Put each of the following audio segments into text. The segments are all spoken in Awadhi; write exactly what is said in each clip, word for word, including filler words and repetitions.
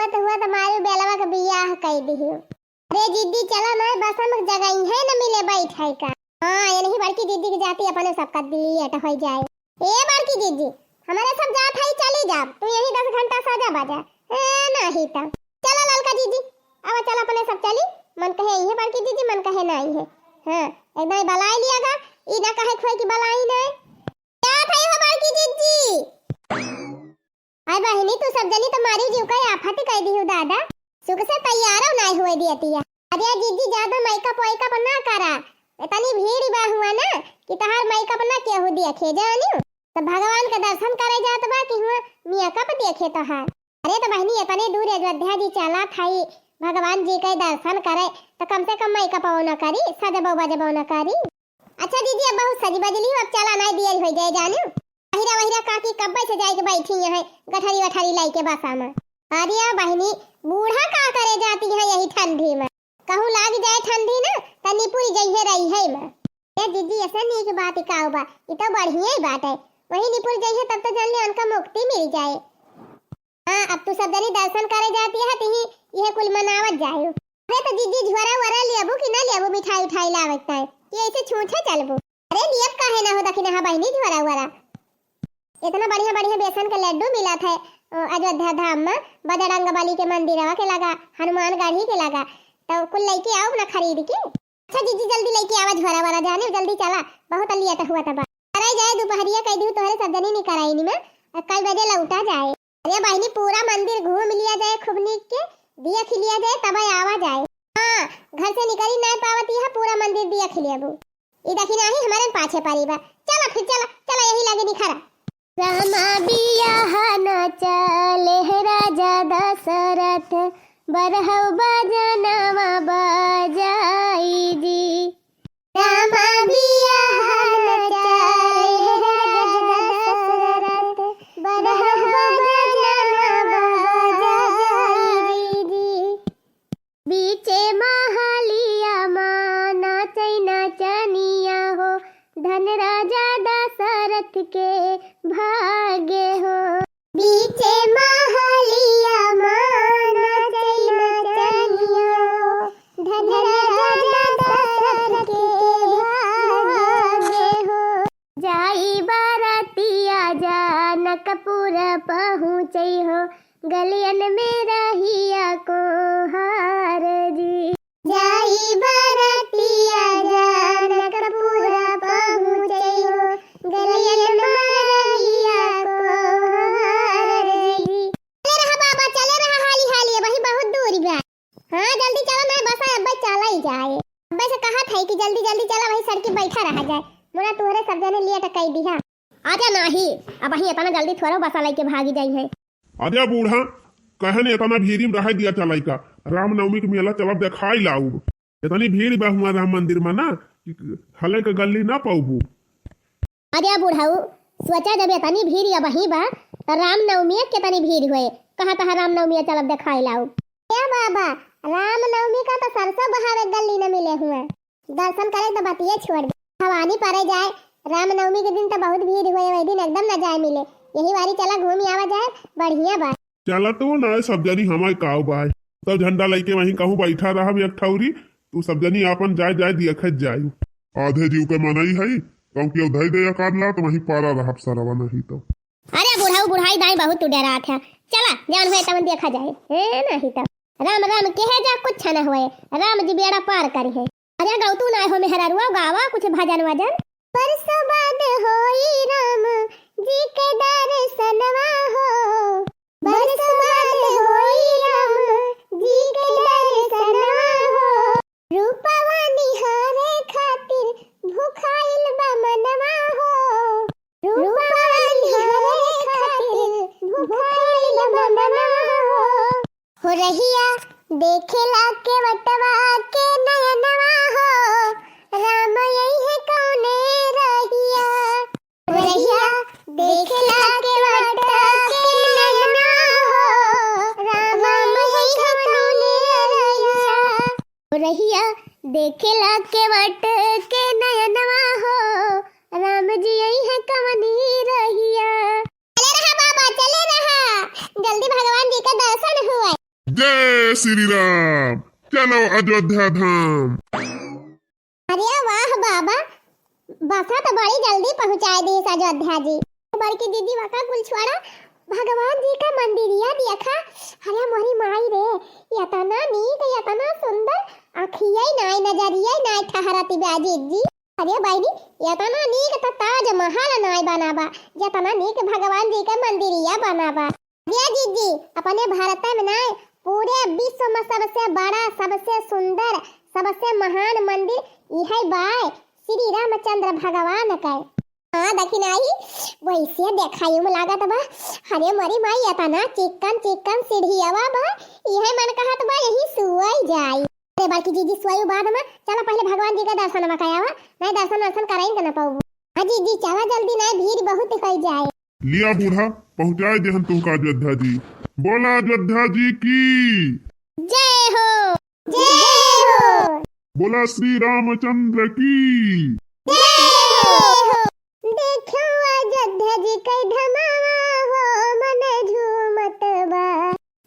मत हुआ त मारू बेलवा के बियाह कई दिहू। अरे जिज्जी, चला ना, बस हम जगह ही है न मिले बैठे का। हाँ, ये नहीं बड़की जिज्जी के जाती अपने सबका दियत होइ जाए। ए बड़की जिज्जी, हमरे सब जात है, चली जाब, तू यही दस घंटा सजा बजा। ए, नहीं त चला ललका जिज्जी, अब चल अपने सब चली, मन कहे यही बड़की जिज्जी, मन कहे नहीं है। हाँ, एकदम बलाई लिया गा, ई ना कहे खोए कि बलाई नहीं। जात है हो बड़की जिज्जी। अरे बहिनी, तू सब जनी तो मारी जीव का आफत कई दिहू दादा। सुख से तैयारो नाई हुए दियतिया। अरे जिज्जी, ज्यादा मेकअप वेकअप ना करा, इतनी भीड़ बा हुआ ना कि तहार मेकअप ना केहू देखे जानियो। तो भगवान के दर्शन करे जात बा कि हुआ मेकअप देखे तोहार। अरे तो बहिनी, इतने दूर अयोध्या जी चला थाई भगवान जी के दर्शन करे, तो कम से कम मेकअप ना करी, सजबो बजबो ना करी। अच्छा दीदी, अब बहुत सजी बजली हो, अब चला, नाई दियर होइ जाए जानियो। अहिरा वहिरा काकी कब्बे से जाइके बैठी हैं गठरी वठरी लाइके बसा में। अरे बहिनी, बूढ़ा का करे जाती हैं यही ठंडी में? कहूँ लाग जाए ठंडी ना, त निपुर जइहे रही है में। ए दीदी, ऐसे नीक बात का बा, ई तो बढ़िया ही बात है। वही निपुर जइहे तब तो जान ले उनका मुक्ति मिल जाए। हाँ, अब तू सब जनी दर्शन करे जाती है, तिही इहे कुल मनावत जायु। अरे तो जीजी, झोरा वोरा लेबू कि ना लेबू, मिठाई उठाई लावे के ताई, कि ऐसे छूछे चलबू? अरे लियब काहे ना हो दखिनहा बहिनी झोरा वोरा। इतना बढ़िया बढ़िया बेसन के लड्डू मिलत है, अ, अयोध्या धाम में, बजरंग बली के मंदिरवा के लगा, हनुमान गढ़ी के लगा, तो कुल लेके आओ ना खरीद के। अच्छा जीजी, जल्दी लेके आवा झोरा वोरा, जाने जल्दी चला, बहुत लेट हुआ तबा। अरे जाए दोपहरिया कह दू तोहरे सब जनी निकराई में, कई बजे लौटा जाए। अरे बहिनी, पूरा मंदिर घूम लिया जाए खूब नीक के, देख लिया जाए, तब आवा जाए। हाँ, घर से निकली नहीं पावती है, पूरा मंदिर देख लेबू। ई दखिनहा ही हमारे पाछे परी बा। चला फिर, चला, चला, यही लागे निखरा। रामा बियाह न चले है राजा दशरथ, बरहौ बजनवा बजाई जी। रामा बियाह न चले राजा दशरथ, बरहौ बजनवा बजाई जी। बीचे महलिया मा नाचै नचनिया हो, धन राजा दशरथ के भाग्य हो। बीचे महलिया मा नाचै नचनिया हो, धन राजा दशरथ के भाग्य हो। जाई बरतिया जनकपुर पहुँचै हो, गलियन में रहिया कोहार जी। जाई बरतिया जनकपुर पहुँचै हो, गलियन में रहिया कोहार जी। चले रहा बाबा, चले रहा हाली हाली, वही बहुत दूर बा। हाँ, जल्दी चला, नहीं बस अब्बे चला ही जाए। अब्बे से कहा था कि जल्दी जल्दी चला, वही सड़की बैठा रहा जाए। मुना तोहरे सब जने लेट कई दिहा। आजा नाही, अब वही इतना जल्दी थोड़ा बसा लेके भागी जाई है। अरे बूढ़ा, कहन इतना भीड़ में रह दिया चलाई का, रामनवमी के मेला चलब देखाई लाऊ। इतनी भीड़ बा हुआ राम मंदिर में ना, कि हले के गली ना पाऊबू। अरे बुढ़ऊ, सोचा जब इतनी भीड़ अबही बा, त रामनवमी के कितनी भीड़ होए। कहाँ तहाँ रामनवमी चलब देखाई लाऊ। ए बाबा, रामनवमी का तो सरसों बहावे गली न मिले हुए। दर्शन करे तो बतिये छोड़ दे। भवानी परे जाए, रामनवमी के दिन तो बहुत भीड़ हुए, वही दिन एकदम न जाए मिले। यही वारी चला घूमी आवा जाए, बढ़िया बा। चला तो ना, सब जनी हमारे काव बाय। सब झंडा लेके वहीं कहूँ बैठा रहब एक ठौरी, तू सब जनी आपन जाए जाए दियखत जाए। आधे जीव के मनई है, क्योंकि उधर दे कर ला तो वहीं पारा रहब सरवा नहीं तो। अरे बुढ़ऊ बुढ़ाई दाई बहुत तू डरात है। चला, जान होए तवन देखा जाए। ए, नहीं तो। राम राम कहे जा, कुछ न होए। राम जी बेड़ा पार करी है। अरे गौतू ना हो मेहररुआ, गावा कुछ भजन वजन। बरसों बाद होई राम जी के दर्शनवा हो। बरसों बाद होई राम जी के दर्शनवा हो। रूपवा निहारे खातिर भुखाइल बा मनवा हो। रूपवा निहारे खातिर भुखाइल बा मनवा हो। हो रहिया देखेला केवटवा के नयनवा हो, राम यही है कौने रहिया। हो रहिया देखेला केवटवा के नयनवा हो, राम यही है कौने रहिया। हो रहिया देखेला केवट के नयनवा हो, राम जी यही है कौने रहिया। चले रहा बाबा, चले रहा, जल्दी भगवान जी का दर्शन हुए। श्री राम, चलो अयोध्या धाम। अरे वाह बाबा, बसा तो बड़ी जल्दी पहुँचाए दीस अयोध्या जी। बड़की दीदी वका कुल छोड़ा, भगवान जी का मंदिरिया देखा। अरे मोरी माई रे, एतना नीक, एतना सुंदर, अखियै नाय, नजरियै नाय ठहरत बा जीजी। अरे बहिनी, एतना नीक त ताजमहल नाय बना बा, जेतना नीक भगवान जी के मंदिरिया बना बा। अरे जीजी, अपने भारत में नाय, पूरे विश्व में सबसे बड़ा, सबसे सुंदर, सबसे महान मंदिर इहे बाय, श्री रामचंद्र भगवान के। हाँ, देखी नाही, वैसे देखाई में लागत बा। अरे मोरी माई, एतना चिक्कन चिक्कन सीढ़ियावा बा, इहे मन कहत बा यही सुअई जाई। अरे बड़की जीजी, सोयू बाद में, चला पहिले भगवान जी के दर्शनवा करावा, नाहीं दर्शन वर्शन कराइन के न पाउबू। हाँ जीजी, चला जल्दी, नाहीं भीड़ बहुत होइ जाए। लिया बूढ़ा, पहुँचाए देहन तुमका अयोध्या जी। बोला अयोध्या जी की। जय हो। जय हो। बोला श्री रामचंद्र की। जय हो। देखो अयोध्या जी कई धमावा हो, मन झूमत बा।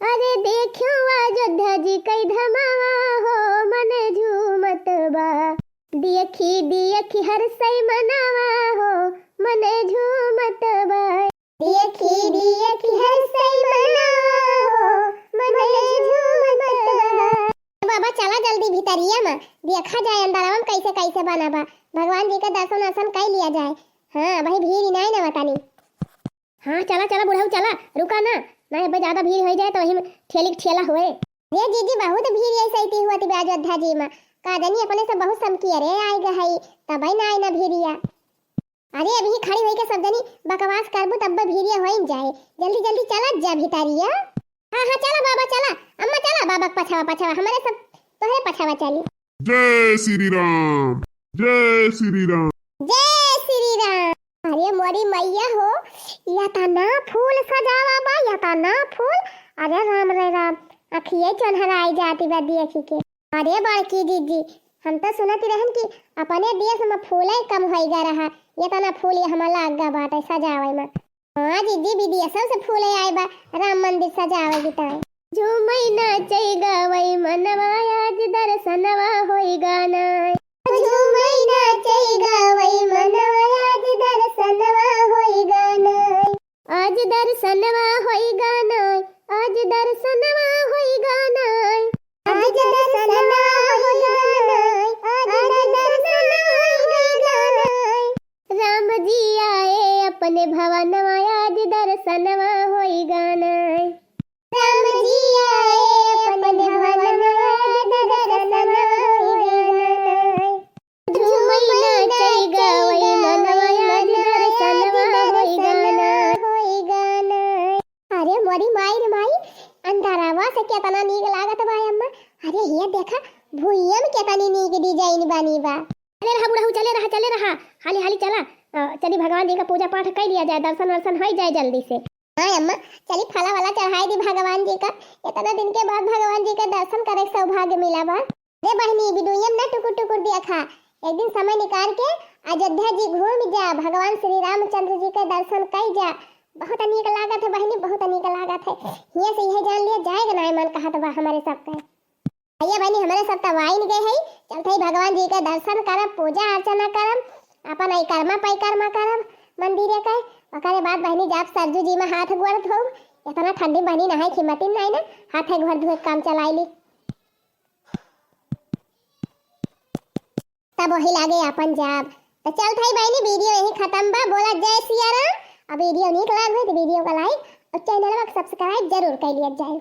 अरे देखो अयोध्या जी कई धमावा हो, मन झूमत बा। देखी देखी हर्षै मनावा हो, मन झूमत बा। देखी देखी हर्षै मनावा हो, मन झूमत बा। बाबा चला जल्दी भीतरिया में, देखा जाए अंदरवा में कैसे कैसे बना बा। भगवान जी के दर्शन वर्शन कई लिया जाए। हाँ, अबही भीड़ नाय न बतानी। हाँ, चला, चला बुढ़ऊ, चला, रुका ना, ना, अबे ज्यादा भीड़ होइ जाए तो वही में ठेली के ठेला होए। रे जीजी, बहुत भीड़ ऐसे ही हुआ थी अयोध्या जी में, का जानी अपने से बहुत समकी अरे आए गए, तबे ना आए ना भीड़िया। अरे अबही खड़ी होई के सब जनी बकवास करबू तब भीड़िया होइन जाए, जल्दी जल्दी चला जा भीतरिया। हाँ, हाँ, चला बाबा, चला, अम्मा, चला बाबा के पछावा, पछावा, हमरे सब तोहरे पछावा चली। जय श्री राम, जय श्री राम। जय श्री राम। अरे मोरी मैया हो, एतना फूल सजावा बा, एतना फूल। अरे राम रे राम, अखिये चोन्हराई जाती बा देखी के। अरे बड़की जीजी, हम तो सुनत रहन कि अपने देश में फूले कम होइगा रहा, एतना फूल ये हमार लाग गा बाटे सजावे में। हाँ जीजी, विदेशों से फूले आए बा राम मंदिर सजावे की ताई। झूमई नाचई गावई मनवा आज दर्शनवा होई गाना। झूमई नाचई गावई मनवा आज दर्शनवा होई गाना। आज दर्शनवा होई गाना। आज दर्शनवा होई गाना। आज दर्शनवा होई गाना। आज दर्शनवा होई गाना। राम जी आए अपने भवनवा, आज दर्शनवा होई गाना। राम जी आए अपने भवनवा, आज दर्शनवा होई गाना। झूमई नाचई गावई मनवा, आज दर्शनवा होई गाना। होई गाना। अरे मोरी माई रे माई, अंधारावा से केतना नीक लागत बा अम्मा। अरे हिया देखा, भुइया में केतनी नीक design बनी बा। चले रहा बुढ़ऊ, चले रहा, चले रहा, हाली हाली चला। अ, चली भगवान जी का पूजा पाठ कई लिया जाए, दर्शन वर्शन होई जाए जल्दी से। हाँ अम्मा, चली फला वाला चढ़ाई दी भगवान जी का। इतना दिन के बाद भगवान जी का दर्शन करे के सौभाग्य मिला बा। रे बहिनी, वीडियो में ना टुकुर टुकुर देखा, एक दिन समय निकाल के अयोध्या जी घूम जा, भगवान श्री रामचंद्र जी के दर्शन कई जा। बहुत नीक लागत है बहिनी, बहुत नीक लागत है। हियाँ से यह जान लिया जाएगा ना मन कहत बा हमारे सबके। भैया बहनी, हमरे सब तब आइन गए है, चलत है भगवान जी के दर्शन करब, पूजा अर्चना करब, अपन अइकर्मा पैकर्मा करब मंदिर के। ओकरे बाद बहनी जाब सरजू जी में हाथ गोड़ धोब। इतना ठंडी बहनी नहाए की हिम्मतिन नहीं ना, हाथ गोड़ धोए काम चलाई ली। तब वही लागे अपन जाब। तो चलत है बहनी, वीडियो यही खत्म बा। बोला जय सिया राम। अब वीडियो नीक लाग हो तो वीडियो का like और चैनल का सब्सक्राइब जरूर कर लिया जाए।